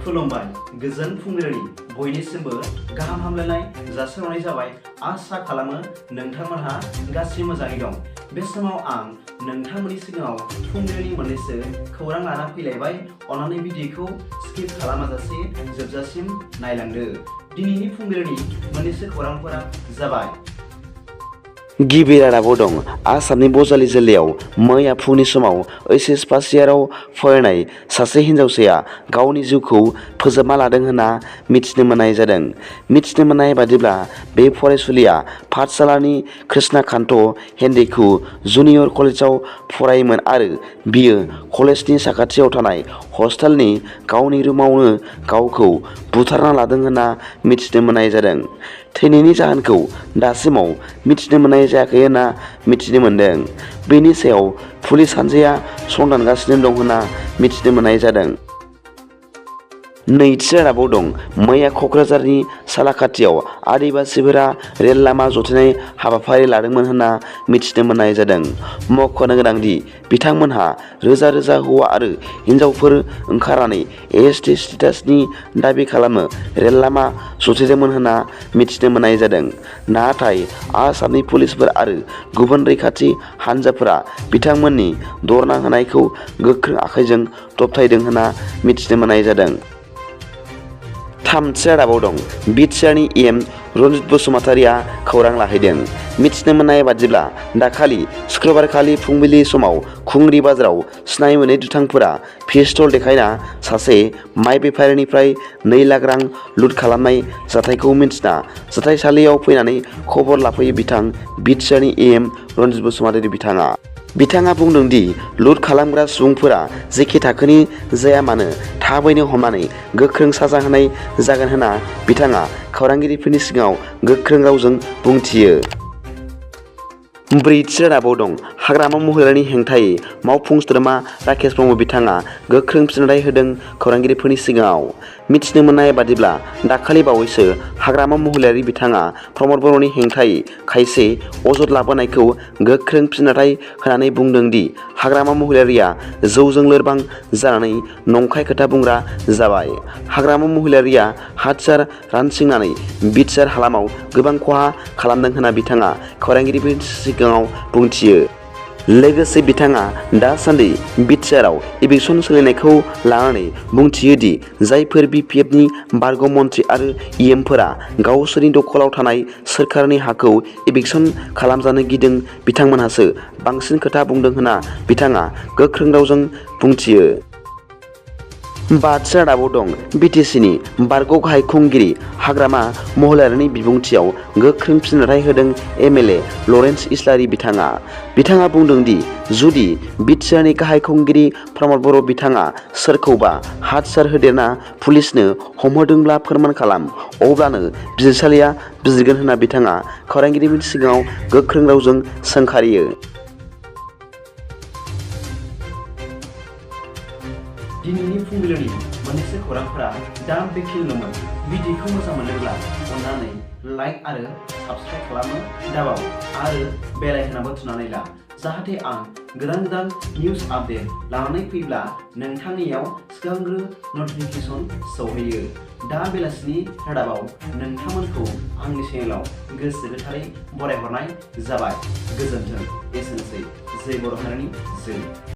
खुलुमबाय गोजोन फुंबिलिनि बयनिसिमबो गाहाम हामलायनाय जासिहरनाय जाबाय। आसा खालामो नोंथांमोनहा गासैबो मोजाङै दं। बे समाव आं नोंथांमोननि सिगाङाव फुंबिलिनि मोननैसो खौरां लाना फैलायबाय। अन्नानै भिडिअखौ स्किप खालामाजासे जोबजासिम नायलांदो। दिनैनि फुंबिलिनि मोननैसो खौरांफोरा जाबाय। गिबि रादाबाव दं। आसामनि बजालि जिल्लायाव मैया फुंनि समाव ओइस फार्स्ट इयाराव फरायनाय सासे हिन्जावसाया गावनि जिउखौ फोजोबना लादों होनना मिथिनो मोननाय जादों। मिथिनो मोननाय बादिब्ला बे फरायसुलिया पाठशालानि कृष्णाकान्त हेगडेखौ जुनियर कलेजाव फरायोमोन आरो बियो कलेजनि साखाथियाव थानाय हस्टेलनि गावनि रुमावनो गावखौ बुथारना लादों होनना मिथिनो मोननाय जादों। थैनायनि जाहोनखौ दासिमाव मिथिनो मोननाय जायाखै होनना मिथिनो मोनदों। बेनि सायाव पुलिस हान्जाया संदानगासिनो दं होनना मिथिनो मोननाय जादों। नैथि रादाबाव दं। मैया क'क्राझारनि सालाकाटियाव आदिबासिफोरा रेल लामा जथायनाय हाबाफारि लादोंमोन होनना मिथिनो मोननाय जादों। मख'नो गोनांदि बिथांमोनहा रोजा रोजा हौवा आरो हिन्जावफोर ओंखारनानै एसटि स्टेटासनि दाबि खालामनो रेल लामा जथायदोंमोन होनना मिथिनो मोननाय जादों। नाथाय आसामनि पुलिसफोर आरो गुबुन रैखाथि हान्जाफोरा बिथांमोननि धरना होनायखौ गोख्रों आखाइजों दबथायदों होनना मिथिनो मोननाय जादों। थामथि रादाबाव दं। बिटिआरनि एम रनजित बसुमतारिया खौरां लाहैदों। मिथिनो मोननाय बादिब्ला दाखालि शुक्रबारखालि फुंबिलि समाव खुंग्रि बाजाराव सिनाय मोनै दुथांफोरा पिस्तल देखायना सासे माइ बेफारिनिफ्राय 2 लाख रां लुट खालामनाय जाथायखौ मिन्थिना जाथायसालियाव फैनानै खबर लाफैयो बिथां बिटिआरनि एम रनजित बसुमतारि बिथाङा बुंदों दि लुट खालामग्रा सुबुंफोरा जेखि थाखोनि जाया मानो थाबैनो हमनानै गोख्रों साजा होनाय जागोन होनना बिथाङा खौरांगिरिफोरनि सिगाङाव गोख्रों रावजों बुंथियो। ब्रैथि रादाबाव दं। हाग्रामा महिलारिनि हेंथायै मावफुं सोद्रोमा राकेश ब्रह्म बिथाङा गोख्रों फिननाय होदों खौरांगिरिफोरनि सिगाङाव। मिथिनो मोननाय बादिब्ला दाखालि बावैसो हाग्रामा महिलारि बिथाङा प्रमद बर'नि हेंथायै खायसे अजद लाबोनायखौ गोख्रों फिननाय होनानै बुंदों दि हाग्रामा महिलारिया जौजों लोरबां जानानै नंखाय खोथा बुंग्रा जाबाय। हाग्रामा महिलारिया हाथियार रानसिंनानै बिटिआर हालामाव गोबां खहा खालामदों होनना बिथाङा खौरांगिरिफोरनि सिगाङाव बुंथियो। लोगोसे बिथाङा दासान्दि बिटिआरआव इभिकसन सोलिनायखौ लानानै बुंथियो दि जायफोर बिपिएफनि बारग' मन्थ्रि आरो इएमफोरा गावसोरनि दखलाव थानाय सोरखारनि हाखौ इभिकसन खालामजानो गिदों बिथांमोनहासो बांसिन खोथा बुंदों होनना बिथाङा गोख्रों रावजों बुंथियो। बाथि रादाबाव दं। बिटिसिनि बारग' गाहाय खुंगिरि हाग्रामा महिलारिनि बिबुंथियाव गोख्रों फिननाय होदों एमएलए लरेन्स इस्लारि बिथाङा बुंदों दि जुदि बिटिआरनि गाहाय खुंगिरि प्रमद बर' बिथाङा सोरखौबा हाथियार होदेरना पुलिसनो हमहोदोंब्ला फोरमान खालाम, अब्लानो बिजिरसालिया बिजिरगोन होनना बिथाङा खौरांगिरिफोरनि सिगाङाव गोख्रों रावजों सोंखारियो। दिनैनि फुंबिलिनि मोननैसो खौरांफोरा दा बेखिनिल'मोन। भिडिअखौ मोजां मोनोब्ला अन्नानै लाइक आरो साबस्क्राइब खालामनो दाबाव आरो बेल आइकनआबो थुनानै ला, जाहाथे आं गोदान निउस आपडेट लानानै फैब्ला नोंथांनियाव सिगांग्रो नटिफिकेसन सौहैयो। दा बेलासिनि रादाबाव नोंथांमोनखौ आंनि चेनेलाव गोसो गोथारै बरायहरनाय जाबाय। गोजोन्थों। एसेनोसै। जय बर' हारिनि जय।